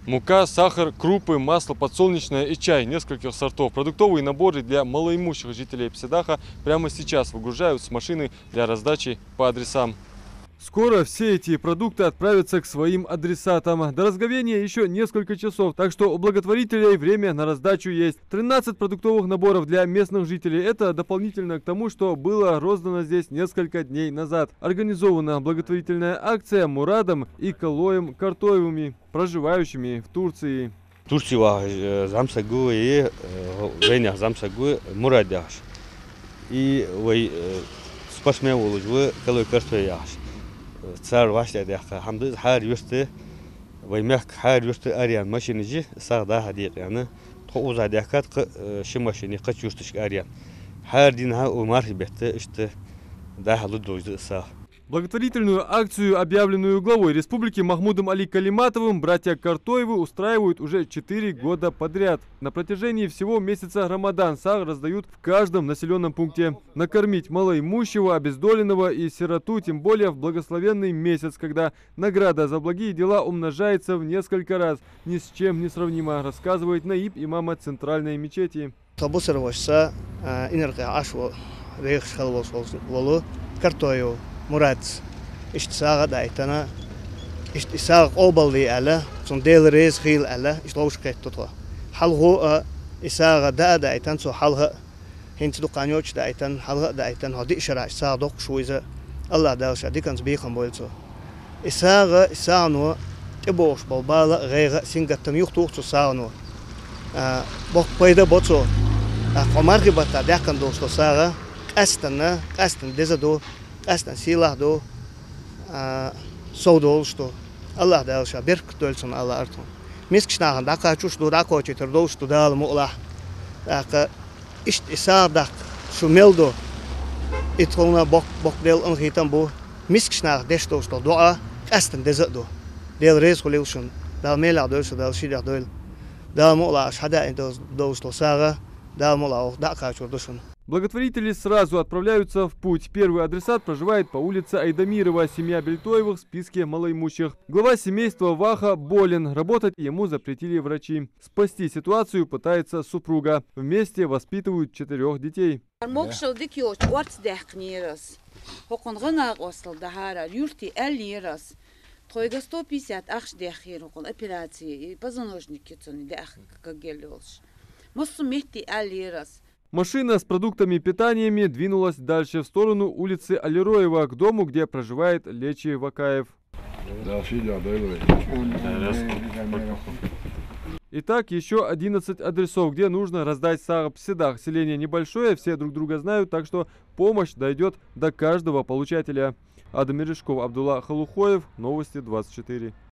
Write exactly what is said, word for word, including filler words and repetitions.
Мука, сахар, крупы, масло подсолнечное и чай нескольких сортов. Продуктовые наборы для малоимущих жителей Псидаха прямо сейчас выгружают с машины для раздачи по адресам. Скоро все эти продукты отправятся к своим адресатам. До разговения ещё несколько часов, так что у благотворителей время на раздачу есть. Тринадцать продуктовых наборов для местных жителей. Это дополнительно к тому, что было роздано здесь несколько дней назад. Организована благотворительная акция Мурадом и Калоем Картоевыми, проживающими в Турции. Турце вахаш, э, зӀамсаг ва вай, э, вайнаьха зӀамсаг ва Мурад яхаш. И вай, э, спортсмен волаш ва Калой Картой яхаш. Э, цар вӀаштӀехьа даьккха хӀама да из, хӀара юрта, вай мехка хӀара юрта араяьнна машинаш я, сагӀа дӀа-хьа декъа яьнна. Тхо укхаза даьхкад кхы, э, ши машина кхыча юрташка араяьнна. ХӀара дийнахьа укх мархий бетта иштта дӀа-хьа лургдолаш да из сагӀа. Благотворительную акцию, объявленную главой республики Махмудом-Али Калиматовым, братья Картоевы устраивают уже четыре года подряд. На протяжении всего месяца Рамадан сагӀа раздают в каждом населённом пункте. Накормить малоимущего, обездоленного и сироту, тем более в благословенный месяц, когда награда за благие дела умножается в несколько раз, ни с чем не сравнимо, рассказывает наиб имама центральной мечети. Тха бусалба вешийца, а, Инаркъехьа Ӏаш вола, вехаш хила волаш вола Картоев Мурадаца иштта сагӀа а даийтина, иштта из сагӀа къоабалде аьнна, цунна Даьла реза хийла аьнна, иштта ловш кхетаду тхо. Хьалхо а из сагӀа дӀа а даийтина цо, хьалха а, хӀинца дукха хан йоацаш даийтина, хьалха а даийтина, хьо диъ шера иштта сагӀа доккхуш ва из, АллахӀа Дала ший диканца бекхам бойла цо. Из сагӀа, из сагӀано тӀабоагӀаш бола бала а, гӀайгӀа а, сингаттам а юхатох цу сагӀано. А, боккха пайда бу цо. А, кхо мархий бетта даьккха долаш дола сагӀа къаьстта, къаьстта деза ду, къаьстта сийлахь ду, а, сов долаш ду. АллахӀа Дала ший беркат дойла цунна, АллахӀа артон. Мискача нахана дӀакхачаш ду, дӀакхачийтар долаш ду Дала мукъалахь. ТӀаккха иштта из сагӀа даккха шу мел ду. Итт хӀама боккха, боккха Даьла къинхетам бу. Мискача наха деш долаш дола дуӀа къаьстта деза а ду. Даьла реза хулийла шун. Дала мелехь дойла шо, Дала шийдех дойла. Дала мукъалахь аша хьадаьнна долаш дола сагӀа, Дала мукъалахь оаха дӀакхачор ду шун. Благотворители сразу отправляются в путь. Первый адресат проживает по улице Айдамирова. Семья Бельтоевых в списке малоимущих. Глава семейства Ваха болен. Работать ему запретили врачи. Спасти ситуацию пытается супруга. Вместе воспитывают четырёх детей. Могашал дика йоацаш орца даьккханера из. ХӀокхунна гӀо-накъо оссал дахьара, юрта аьллера из. Тхоайга сто пятьдесят ахча даьхкира хӀокхунна операци, и позвоночник я цунна даьхка кагел йолаш. Массо метте аьллера из. Машина с продуктами питаниями двинулась дальше, в сторону улицы Алироева, к дому, где проживает Лечи Вакаев. Дала шийдех дойла вай. Итак, ещё одиннадцать адресов, где нужно раздать сагӀа. Псидах — селение небольшое, все друг друга знают, так что помощь дойдёт до каждого получателя. Адам Мережков, Абдулла Халухоев, Новости двадцать четыре.